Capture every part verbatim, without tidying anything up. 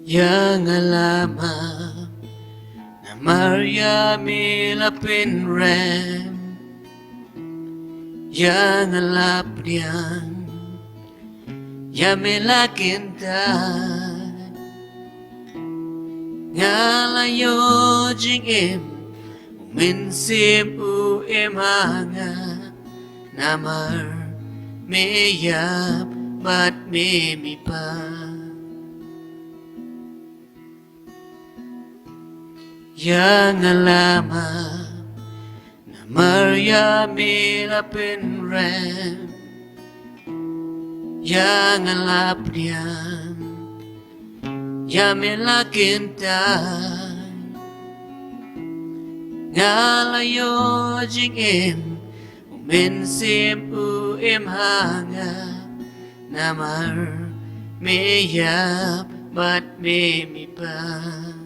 Ïa nga la map namar ïa me la pynrem. Ïa nga la pdiang, ïa me la kyntait. Nga la ïoh jingim, u Mynsiem u im ha nga. Namar me ïap bad me mihpat. Ïa nga la map namar ïa me la pynrem. Ïa nga la pdiang, ïa me la kyntait. Nga la ïoh jingim, u Mynsiem u im ha nga. Namar me ïap bad me mihpat.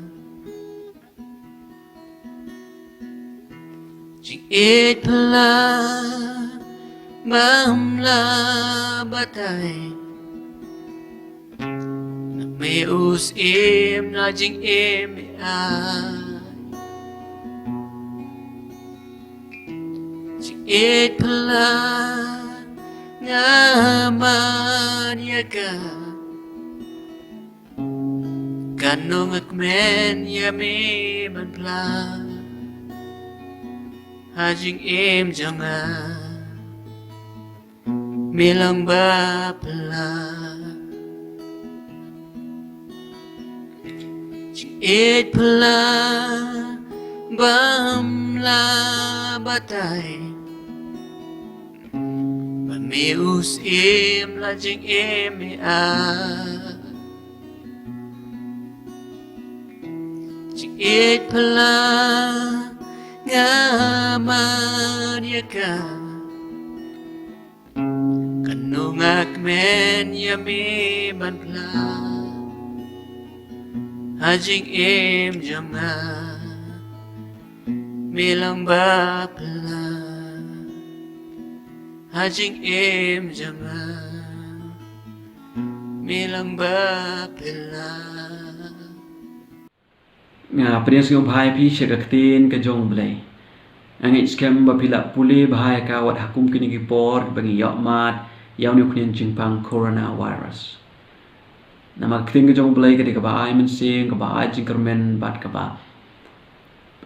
Jingïeit phylla bym la batai. Na me u Syiem na jingim me ai. Jingïeit phylla nga mad ïa ka. Katno nga kmen ïa me ban pla. Ha jingim jong nga me long ba pla. Jingïeit phylla bym la batai. Ba me u Syiem la jingim me ai. Jingïeit phylla nga mad ïa ka. Katno nga kmen ïa me ban pla. Ha jingim jong nga me long ba pla. Ha jingim jong nga me long ba pla. Nga pdiang sngewbha ïa phi sha ka ktien ka jong U Blei. Nga ngeit skhem ba phi la pule bha ïa ka wat ha kum kine ki por ba ngi ïoh mad ïa une u khñiang jingpang coronavirus. Namar ka ktien ka jong U Blei ka dei kaba ai mynsiem, kaba ai jingkyrmen bad kaba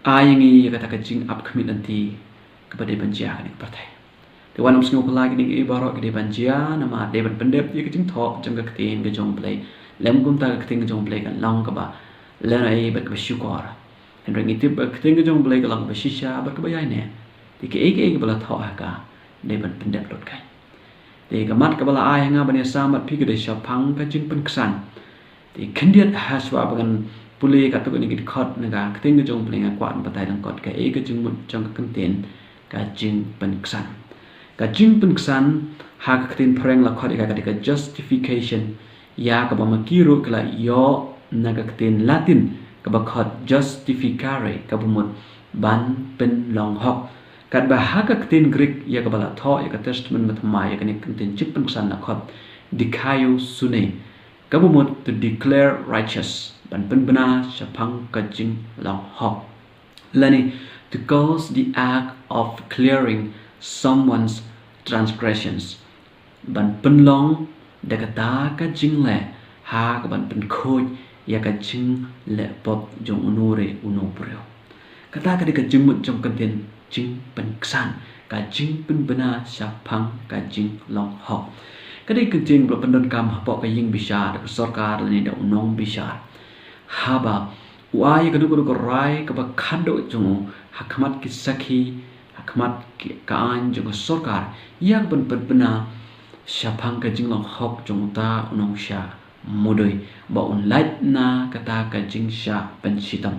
ai ïa ngi ïa kata ka jingap khmih lynti kaba dei ban jia ha kane ka pyrthei. Te wat nym sngewphylla kine kiei baroh ki dei ban jia, namar dei ban pyndep ïa ka jingthoh jong ka ktien ka jong U Blei. Lem kumta ka ktien ka jong U Blei ka long kaba lehnohei bad kaba shukor. Hynrei ngi tip ba ka ktien ka jong U Blei ka long kaba shisha bad kaba ïaineh. Te kiei kiei kiba la thoh ha ka dei ban pyndep lut kai. Te ka mat kaba la ai ha nga ban ïasam bad phi ka dei shaphang ka jingpynksan. Te khyndiat hashwa ba ngan pule katto katne ki dkhot na ka ktien ka jong U Blei nga kwah ban batai lyngkot kaei ka jingmut jong ka ktien ka jingpynksan. Ka jingpynksan ha ka ktien Phareng la khot ïa ka ka dei ka justification. Ïa kaba ma ki ruh ki la ïoh na ka ktien Latin kaba khot justificare kaba mut ban pynlong hok. Katba ha ka ktien Greek ïa kaba la thoh ïa ka Testament Bathymmai ïa kane ka ktien jingpynksan la khot dikaiosune kaba mut to declare righteous, ban pynbna shaphang ka jinglong hok. Lane to cause the act of clearing someone's transgressions. Ban pynlong da kata ka jingleh ha ka ban pynkhuid ïa ka jingleh pop jong uno re uno u briew. Kata ka dei ka jingmut jong ka ktien jingpynksan, ka jingpynbna shaphang ka jinglong hok. Ka dei ka ktien ba la pyndonkam hapoh ka ïing bishar, da ka sorkar lane da u nongbishar. Haba u ai ïa kano kano ka rai kaba khadduh jong u ha khmat ki sakhi, ha khmat ki, ka aiñ jong ka sorkar, ïa ka ban pynbna shaphang ka jinglong hok jong uta u nongshah mudui ba un lait na kata ka jingshah pynshitom.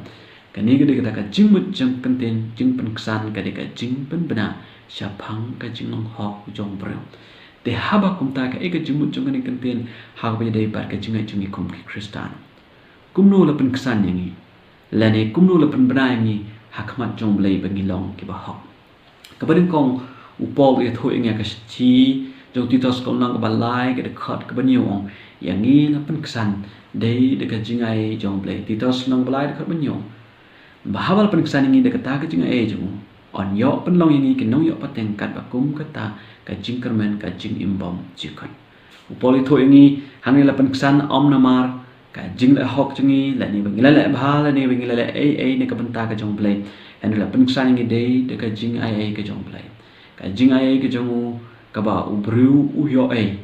Kane ka dei kata ka jingmut jong ka ktien jingpynksan, ka dei ka jingpynbna shaphang ka jinglong hok jong u briew. Te haba kumta kaei ka jingmut jong kane ka ktien ha kaba ïadei bad ka jingngeit jong ngi kum ki Khristan? Kumno la pynksan ïa ngi? Lane kumno la pynbna ïa ngi ha khmat jong U Blei ba ngi long kiba hok? Kaba nyngkong, u Paul u ïathuh ïa ngi ha ka shithi jong u Titus ka lynnong kaba lai ka dkhot kaba hynñiew u ong, Ïa ngi la pynksan dei da ka jingaiei jong U Blei. Titus lynnong ba lai dkhot ba hynñiew. Ba haba la pynksan ïa ngi da kata ka jingaiei jong u, yn ïoh pynlong ïa ngi ki nongïoh pateng katba kum kata ka jingkyrmen ka jingim bymjukut. U Paul u ïathuh ïa ngi hangne la pynksan ym namar ka jingleh hok jong ngi, lane ba ngi la leh bha, lane ba ngi la leh ei ei na ka bynta ka jong U Blei. Hynrei la pynksan ïa ngi dei da ka jingaiei ka jong U Blei. Ka jingaiei ka jong u kaba u briew u ïoh ei.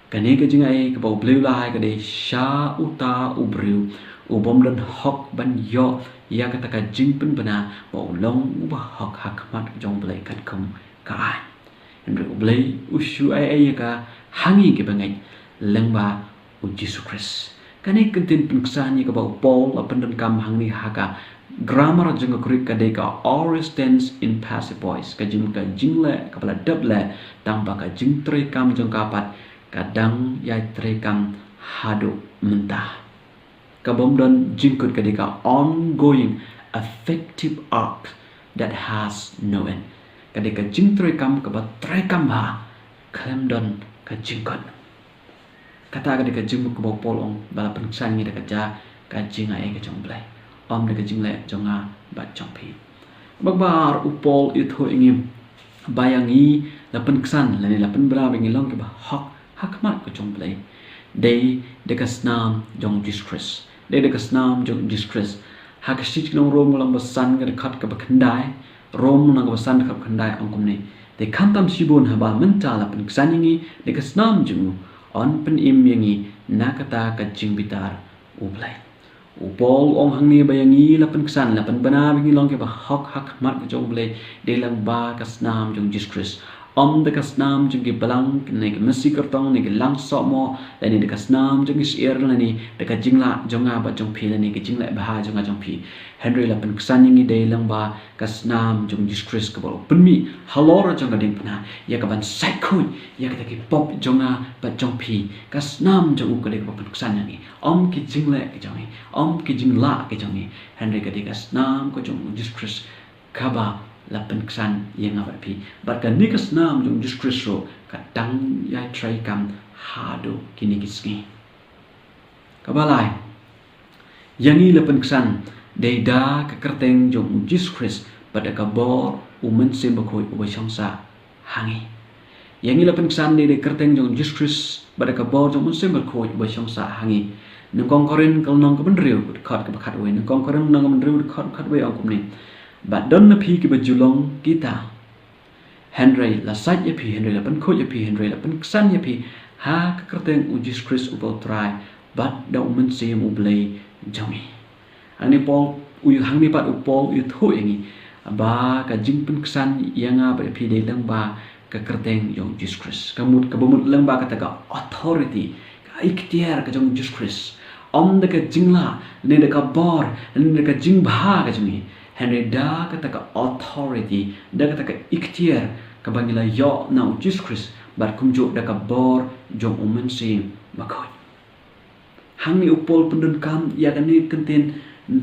Kane ka jingaiei kaba U Blei u la ai ka dei sha uta u briew u bym don hok ban ïoh ïa kata ka jingpynbna ba u long uba hok ha khmat jong U Blei katkum ka aiñ. Hynrei U Blei u shu aiei ïa ka ha ngi kiba ngeit lyngba U Jisu Khrist. Kane ka ktien pynksan ïa kaba u Paul u pyndonkam hangne ha ka grammar jong ka Greek ka dei ka aorist tense in passive voice, ka jing, ka jingleh kaba la dep leh, tangba ka jingtreikam jong ka pat ka dang ïai treikam haduh mynta. Ka bym don jingkut, ka dei ka ongoing effective act that has no end. Ka dei ka jingtreikam kaba treikam bha khlem don ka jingkut. Kata ka dei ka jingmut kaba u Paul u ong ba la pynksan ïa ngi da ka ja ka jingaiei ka jong U Blei, ym da ka jingleh jong nga bad jong phi. Bad kaba ar u Paul u ïathuh ïa ngi ba ïa ngi la pynksan lane la pynbna ba ngi long kiba hok ha khmat ka jong U Blei dei da ka snam jong U Jisu Khrist. Dei da ka snam jong U Jisu Khrist. Ha ka shithi ki nong Rom ka lynnong ba san ka dkhot kaba khyndai, Rom lynnong kaba san dkhot khyndai ong kumne: Te khamtam shibun haba mynta la pynksan ïa ngi da ka snam jong u, yn pynim ïa ngi na kata ka jingbitar U Blei. U Paul u ong hangne ba ïa ngi la pynksan, la pynbna ba ngi long kiba hok ha khmat ka jong U Blei dei lyngba ka snam jong U Jisu Khrist. Ym da ka snam jong ki balang ne ki masi kyrtong ne ki lang sohmoh, lane da ka snam jong ki shyiar, lane da ka jinglah jong nga bad jong phi, lane ka jingleh bha jong nga jong phi. Hynrei la pynksan ïa ngi dei lyngba ka snam jong U Jisu Khrist kaba u pynmih halor jong ka diengphna ïa kaban sait khuid ïa kita ki pop jong nga bad jong phi. Ka snam jong u ka dei kaba pynksan ïa ngi, ym ki jingleh ki jong ngi, ym ki jinglah ki jong ngi. Hynrei ka dei ka snam ka jong U Jisu Khrist kaba la pynksan ïa nga bad phi. Bad kane ka snam jong U Jisu Khrist ruh ka dang ïai treikam haduh kine ki sngi. Kaba lai, ïa ngi la pynksan dei da ka kyrteng jong U Jisu Khrist bad da ka bor U Mynsiem Bakhuid uba shong sah ha ngi. Ïa ngi la pynksan dei da ka kyrteng jong U Jisu Khrist bad da ka bor jong U Mynsiem Bakhuid uba shong sah ha ngi. Nyngkong Korinth ka lynnong kaba hynriew, dkhot kaba khatwei. Nyngkong Korinth lynnong kaba hynriew, dkhot khatwei ong kumne: Bad don na phi kiba ju long kita, hynrei la sait ïa phi, hynrei la pynkhuid ïa phi, hynrei la pynksan ïa phi ha ka kyrteng U Jisu Khrist uba U Trai bad da U Mynsiem U Blei jong ngi. Hangne Paul u, hangne pat u Paul u ïathuh ïa ngi ba ka jingpynksan ïa nga bad ïa phi dei lyngba ka kyrteng jong U Jisu Khrist. Ka mut, kaba mut lyngba kata ka authority, ka iktiar ka jong U Jisu Khrist. Ym da ka jinglah, ne da ka bor, ne da ka jingbha ka jong ngi. Hynrei da kata ka authority, da kata ka iktiar kaba ngi la ïoh na U Jisu Khrist, bad kumjuh da ka bor jong U Mynsiem Bakhuid. Hangne u Paul u pyndonkam ïa kane ka ktien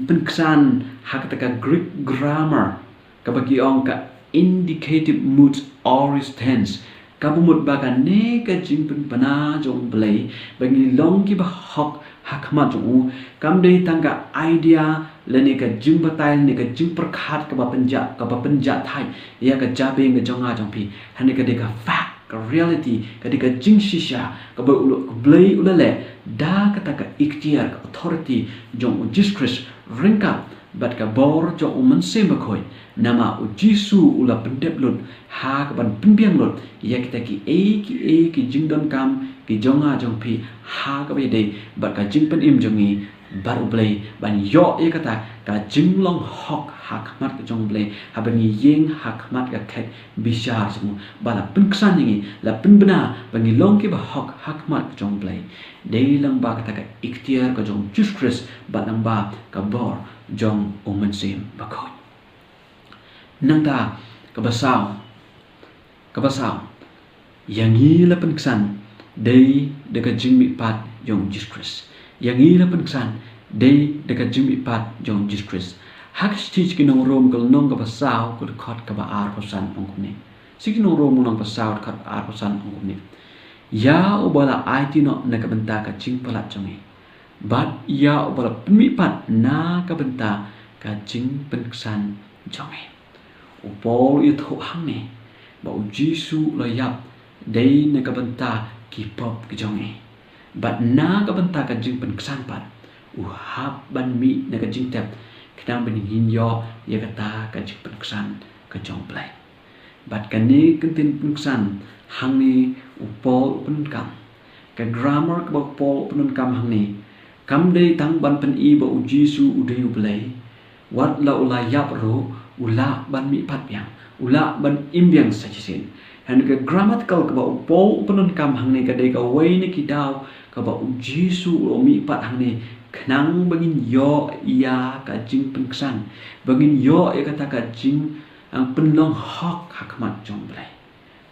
pynksan ha kata ka Greek grammar kaba ki ong ka indicative mood aorist tense. Kaba mut ba kane ka jingpynbna jong U Blei ba ngi long kiba hok ha khmat jong u kam dei tang ka idea lane ka jingbatai lane ka jingpyrkhat kaba pynjah, kaba pynjahthait ïa ka jabieng ka jong nga jong phi. Hynrei ka dei ka fact, ka reality, ka dei ka jingshisha kaba u la, U Blei u la leh da kata ka iktiar, ka authority jong U Jisu Khrist ryngkat bad ka bor jong U Mynsiem Bakhuid. Namar U Jisu u la pyndep lut ha kaban pynbiang lut ïa kita kiei kiei ki jingdonkam ki jong nga jong phi ha kaba ïadei bad ka jingpynim jong ngi bad U Blei, ban ïoh ïa kata ka jinglong hok ha khmat ka jong U Blei, haba ngi ïeng ha khmat ka khet bishar jong u, ba la pynksan ïa ngi, la pynbna ba ngi long kiba hok ha khmat ka jong U Blei dei lyngba kata ka iktiar ka jong U Jisu Khrist bad lyngba ka bor jong U Mynsiem Bakhuid. Nangta kaba saw, kaba saw, ïa ngi la pynksan dei da ka jingmihpat jong U Jisu Khrist. Ïa ngi la pynksan dei da ka jingmihpat jong U Jisu Khrist. Ha ka shithi sha ki nong Rom ka lynnong kaba saw ka dkhot kaba arphew san ong kumne. Sha ki nong Rom lynnong kaba saw dkhot arphew san ong kumne: ïa uba la aiti noh na ka bynta ka jingpalat jong ngi, bad ïa uba la pynmihpat na ka bynta ka jingpynksan jong ngi. U Paul u ïathuh hangne ba U Jisu u la ïap dei na ka bynta ki pop ki jong ngi, bad na ka bynta ka jingpynksan pat u hap ban mih na ka jingtep, khnang ba ngin ïoh ïa kata ka jingpynksan ka jong U Blei. Bad kane ka ktien pynksan hangne U Paul u pyndonkam. Ka grammar kaba U Paul u pyndonkam hangne kam dei tang ban pyni ba U Jisu u dei U Blei. Wat la u la ïap ruh u lah ban mihpat biang, u lah ban im biang sa shisien. Hynrei ka grammatical kaba U Paul u pyndonkam hangne ka dei kawei na ki daw kaba U Jisu u la mihpat hangne khnang ba ngin ïoh ïa ka jingpynksan, ba ngin ïoh ïa kata ka jing ang pynlong hok ha khmat jong U Blei.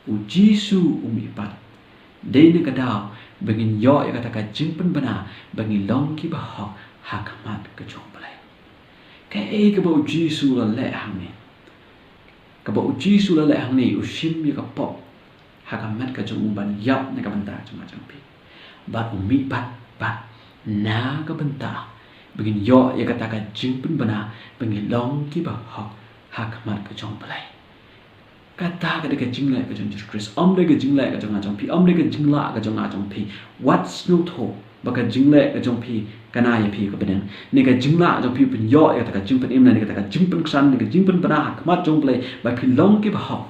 U Jisu u mihpat dei na ka daw ba ngin ïoh ïa kata ka jingpynbna ba ngin long kiba hok ha khmat ka jong U Blei. Kaei kaba U Jisu u la leh hangne? Kaba U Jisu u la leh hangne, u shim ïa ka pop ha ka met ka jong u ban ïap na ka bynta jong nga jong phi. Bad u mihpat pat na ka bynta ba ngin ïoh ïa kata ka jingpynbna ba ngin long kiba hok ha khmat ka jong U Blei. Kata ka dei ka jingleh ka jong U Jisu Khrist. Ym dei ka jingleh ka jong nga jong phi, ym dei ka jinglah ka jong nga jong phi. Wat sngewthuh ba ka jingleh ka jong phi ka na ïa phi ka bneng. Ne ka jinglah jong phi pynïoh ïa kata ka jingpynim, ne kata ka jingpynksan, ne ka jingpynbna ha khmat jong U Blei ba phin long kiba hok.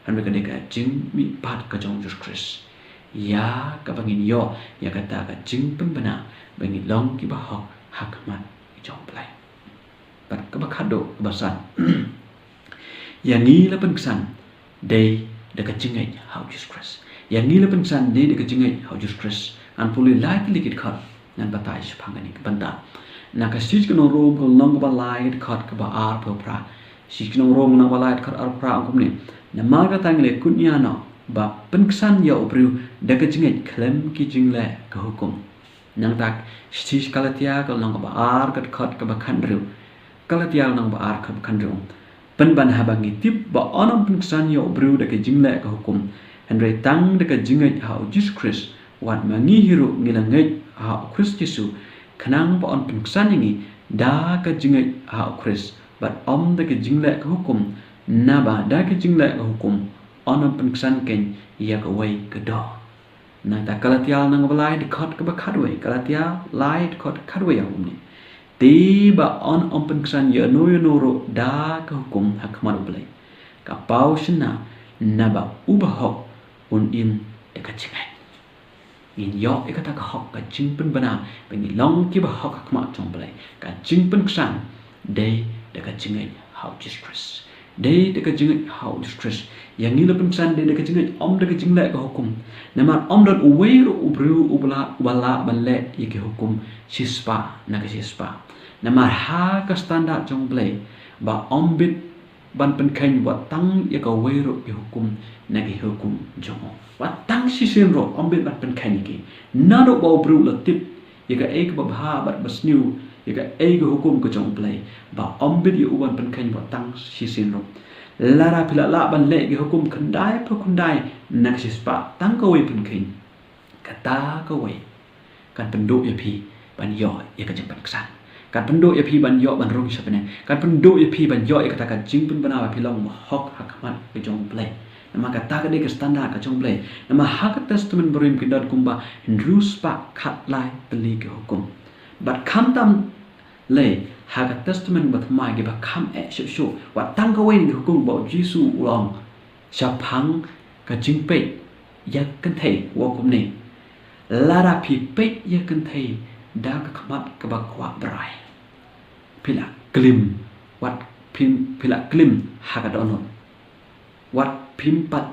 Hynrei ka dei ka jingmihpat ka jong U Jisu Khrist ïa kaba ngin ïoh ïa kata ka jingpynbna ba ngin long kiba hok ha khmat jong U Blei. Bad kaba khatduh, kaba san. Ïa ngi la pynksan dei da ka jingngeit ha U Jisu Khrist. Ïa ngi la pynksan dei da ka jingngeit ha U Jisu Khrist. Ngan pule lai tylli ki dkhot, ngan batai shaphang kane ka bynta. Na ka shithi sha ki nong Rom ka lynnong kaba lai, dkhot kaba arphew phra. Shithi sha ki nong Rom lynnong kaba lai, dkhot arphew phra, ong kumne: Namar kata ngi la kut nia noh ba pynksan ïa u briew da ka jingngeit khlem ki jingleh ka hukum. Nangta shithi sha ki Galatia ka lynnong kaba ar, ka dkhot kaba khathynriew. Galatia lynnong ba ar, dkhot ba khathynriew. Pynban haba ngi tip ba yn ym pynksan ïa u briew da ka jingleh ka hukum, hynrei tang da ka jingngeit ha U Jisu Khrist, wat ma ngi hi ruh ngi la ngeit ha U Khrist Jisu, khnang ba yn pynksan ïa ngi da ka jingngeit ha U Khrist, bad ym da ka jingleh ka hukum, naba da ka jingleh ka hukum yn ym pynksan keiñ ïa kawei ka doh. Nangta Galatia lynnong ba lai, dkhot kaba khatwei, Galatia lai, dkhot khatwei, ong kumne: Te ba yn ym pynksan ïano ïano ruh da ka hukum ha khmat U Blei, ka paw shynna, naba u bahok un im da ka jingngeit. Ngin ïoh ïa kata ka hok, ka jingpynbna ba ngin long kiba hok ha khmat jong U Blei. Ka jingpynksan dei da ka jingngeit ha U Jisu Khrist. Dei da ka jingngeit ha U Jisu Khrist. Ïa ngi la pynksan dei da ka jingngeit, ym da ka jingleh ka hukum. Namar ym don uwei ruh u briew uba lah, uba lah ban leh ïa ki hukum shispah na ka shispah. Namar ha ka standard jong U Blei, ba ym bit ban pynkheiñ wat tang ïa kawei ruh ki hukum na ki hukum jong u. Wat tang shisien ruh ym bit ban pynkheiñ ïa ki. Naduh ba u briew u la tip ïa kaei kaba bha bad ba sniew, ïa kaei ka hukum ka jong U Blei, ba ym bit ïa u ban pynkheiñ wat tang shisien ruh. Lada phi la lah ban leh ki hukum khyndai phew khyndai na ka shispah, tang kawei pynkheiñ. Kata kawei kan pynduh ïa phi ban ïoh ïa ka jingpynksan. Kan pynduh ïa phi ban ïoh ban rung sha bneng. Kan pynduh ïa phi ban ïoh ïa kata ka jingpynbna ba phi long ba hok ha khmat ka jong U Blei. Namar kata ka dei ka standard ka jong U Blei. Namar ha ka Testament Barim ki don kumba hynriew spah khatlai tylli ki hukum. Bad khamtam lei ha ka Testament Bathymmai kiba kham eh shuh shuh. Wat tang kawei na ki hukum ba U Jisu u ong shaphang ka jingpeit ïa ka kynthei, u ong kumne: Lada phi peit ïa ka kynthei da ka khmat kaba kwah brai, phi la klim, wat phim, phi la klim ha ka dohnud. Wat phim pat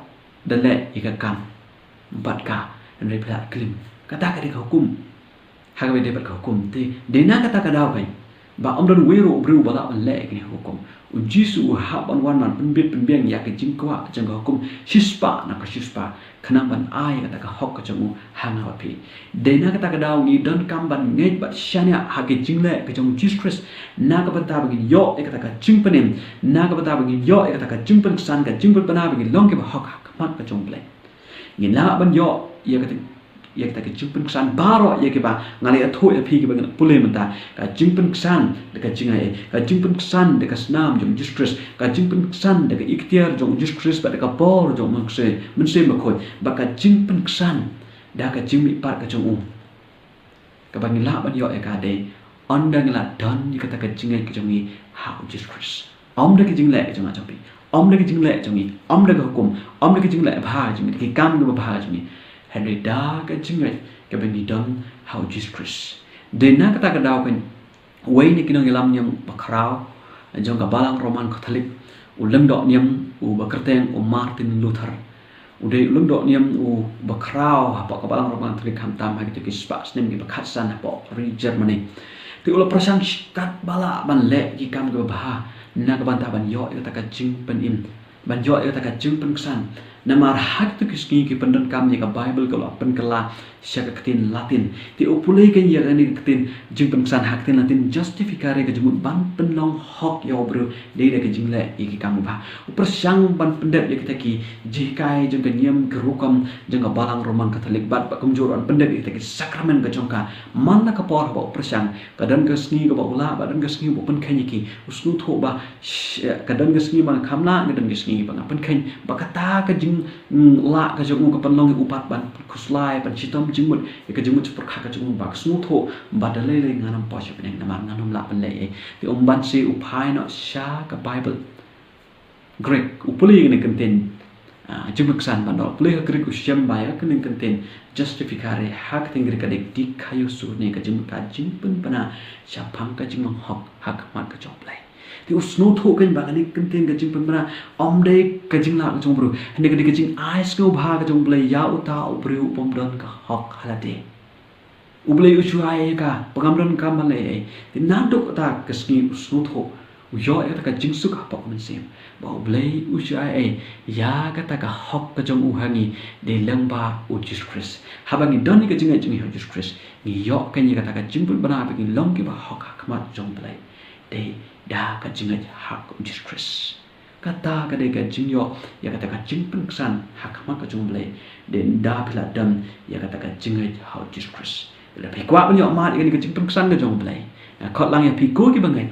da leh ïa ka kam bad ka, hynrei phi la klim. Kata ka dei ka hukum. Ha kaba ïadei bad ka hukum te, dei na kata ka daw keiñ ba ym don uwei ruh u briew uba lah ban leh ïa kane ka hukum. U Jisu u hap ban wan ban pynbit pynbiang ïa ka jingkwah jong ka hukum shispah na ka shispah, khnang ban ai ïa kata ka hok ka jong u ha nga bad phi. Dei na kata ka daw ngi donkam ban ngeit bad shaniah ha ka jingleh ka jong U Jisu Khrist, na ka bynta ba ngin ïoh ïa kata ka jingpynim, na ka bynta ba ngin ïoh ïa kata ka jingpynksan, ka jingpynbna, ba ngin long kiba hok ha khmat ka jong U Blei. Ngin lah ban ïoh ïa kata, ïa kata ka jingpynksan baroh ïa kiba nga la ïathuh ïa phi kiba ngi la pule mynta. Ka jingpynksan da ka jingai, ka jingpynksan da ka snam jong Jisu Khrist, ka jingpynksan da ka iktiar jong Jisu Khrist bad da ka bor jong u Mynsiem, Mynsiem Bakhuid, bad ka jingpynksan da ka jingmihpat ka jong u. Kaba ngi lah ban ïoh ïa ka dei ynda ngi la don ïa kata ka jingngeit ka jong ngi ha u Jisu Khrist. Ym da ka jingleh ka jong nga jong phi, ym da ka jingleh jong ngi, ym da ka hukum, ym da ka jingleh bha jong ngi, da ki kam kiba bha jong ngi. Hynrei da ka jingngeit kaba ngi don ha u Jisu Khrist. Dei na kata ka daw kane, uwei na ki nongïalam niam bakhraw jong ka Balang Roman Katholik, u lyngdoh niam uba kyrteng u Martin Luther. U dei u lyngdoh niam uba khraw hapoh ka Balang Roman Katholik khamtam ha kito ki spah snem kiba khatsan hapoh ri Germany. Te u la pyrshang katba lah ban leh ki kam kiba bha na ka bynta ban ïoh ïa kata ka jingpynim, ban ïoh ïa kata ka jingpynksan. Namar ha kito ki sngi ki pyndonkam ïa ka Baibl kaba la pynkylla sha ka ktien Latin. Te u pule kein ïa kane ka ktien jingpynksan ha ka ktien Latin, justificare, ka jingmut ban pynlong hok ïa u briew dei da ka jingleh ïa ki kam bha. U pyrshang ban pyndep ïa kita ki jinghikai jong ka niam ka rukom jong ka Balang Roman Katholik bad, bad kumjuh ruh ban pyndep ïa kita ki sakramen ka jong ka. Man la ka por haba u pyrshang, ka don ka sngi kaba u lah, bad don ka sngi ba u pynkheiñ ïa ki. U sngewthuh ba, sh-, ka don ka sngi ba nga kham lah, ka don ka sngi ba nga pynkheiñ. Ba kata ka jing, mm, lah ka jong u ka pynlong ïa u pat ban khuslai, ban shitom jingmut ïa ka jingmut jingpyrkhat ka jong u, ba ka sngewthuh ba da lei lei ngan ym poi sha bneng namar ngan ym lah ban leh ei. Te um banse u phai noh sha ka Baibl Greek, u pule ïa kane ka ktien, ah, jingpynksan ban da u pule ha Greek, u shem ba ïa kane ka ktien justificare, ha ka ktien Greek ka dei dikaiousune, ka jingmut ka jingpynbna shaphang ka jinglong hok ha khmat ka jong U Blei. Te u sngewthuh kein ba kane ka ktien ka jingpynbna ym dei ka jinglah ka jong u briew, hynrei ka dei ka jingai sngewbha ka jong U Blei ïa uta u briew u bym don ka hok ha lade. U Blei u shu ai ïa ka ba ngam donkam ban leh ei. Te naduh kata ka sngi u sngewthuh, u ïoh ïa kata ka jingsuk hapoh ka mynsiem ba U Blei u shu ai ei ïa kata ka hok ka jong u ha ngi dei lyngba u Jisu Khrist. Haba ngi don ïa ka jingngeit jong ngi ha u Jisu Khrist, ngi ïoh kein ïa kata ka jingpynbna ba ngi long kiba hok ha khmat jong U Blei dei da ka jingngeit ha u Jisu Khrist. Kata ka dei ka jingïoh ïa kata ka jingpynksan ha khmat ka jong U Blei. Dei ynda phi la don ïa kata ka jingngeit ha u Jisu Khrist. Lada phi kwah ban ïoh mad ïa kane ka jingpynksan ka jong U Blei, nga khot lang ïa phi ko kiba ngeit,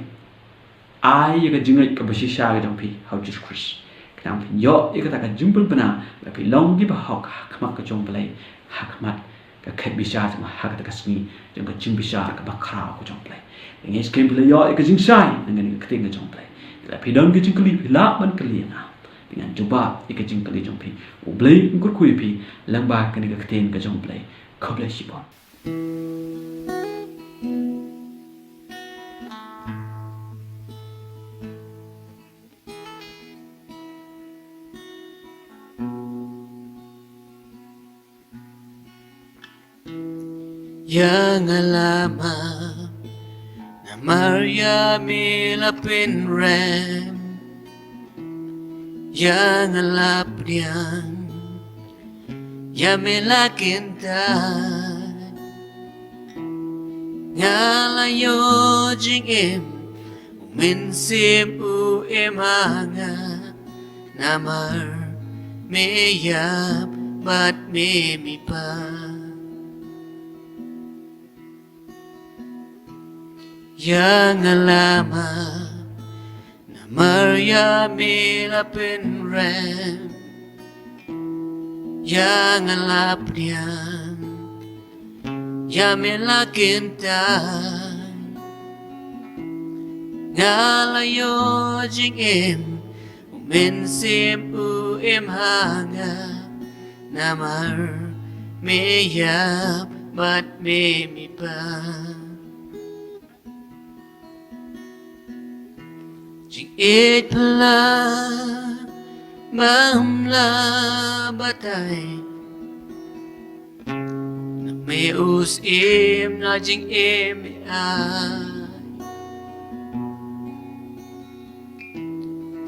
ai ïa ka jingngeit kaba shisha ka jong phi ha u Jisu Khrist. Khnang phin ïoh ïa kata ka jingpynbna ba phi long kiba hok ha khmat ka jong U Blei, ha khmat ka khet bishar jong, ha kata ka sngi jong ka jingbishar kaba khraw ka jong U Blei. Te nga ngeit skhem phi la ïoh ïa ka jingshai na kane ka ktien ka jong U Blei. Te lada phi don ka jingkylli phi lah ban kylli ïa nga. Te ngan jubab ïa ka jingkylli jong phi. U Blei un kyrkhu ïa phi lyngba kane ka ktien ka jong U Blei. Khublei shibun. Ïa nga la map namar ïa me la pynrem. Ïa nga la pdiang ïa me la kyntait. Nga la ïoh jingim, u Mynsiem u im ha nga. Namar me ïap bad me mihpat. Ïa nga la map namar ïa me la pynrem. Ïa nga la pdiang ïa me la kyntait. Nga la ïoh jingim, u Mynsiem u im ha nga. Namar me ïap bad me mihpat. Jingïeit phylla bym lah batai. Na me u Syiem na jingim me ai.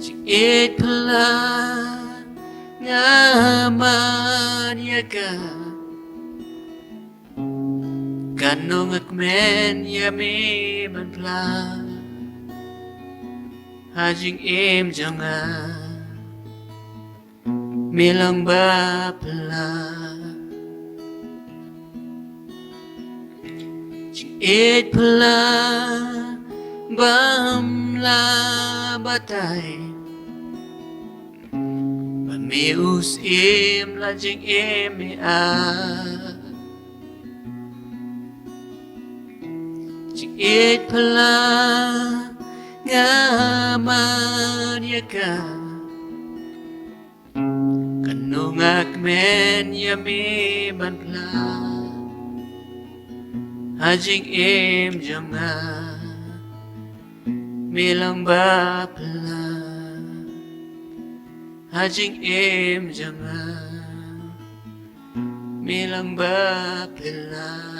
Jingïeit phylla nga mad ïa ka. Katno nga kmen ïa me ban pla ha jingim jong nga. Me long ba pla. Ïeit phylla bam la batai, ba me u Syiem la jingim me a. Jingïeit phylla nga mad ïa ka. Kano nga kmen ïa me ban pla ha jingim jong nga, me long ba pla ha jingim jong nga, me long ba pla.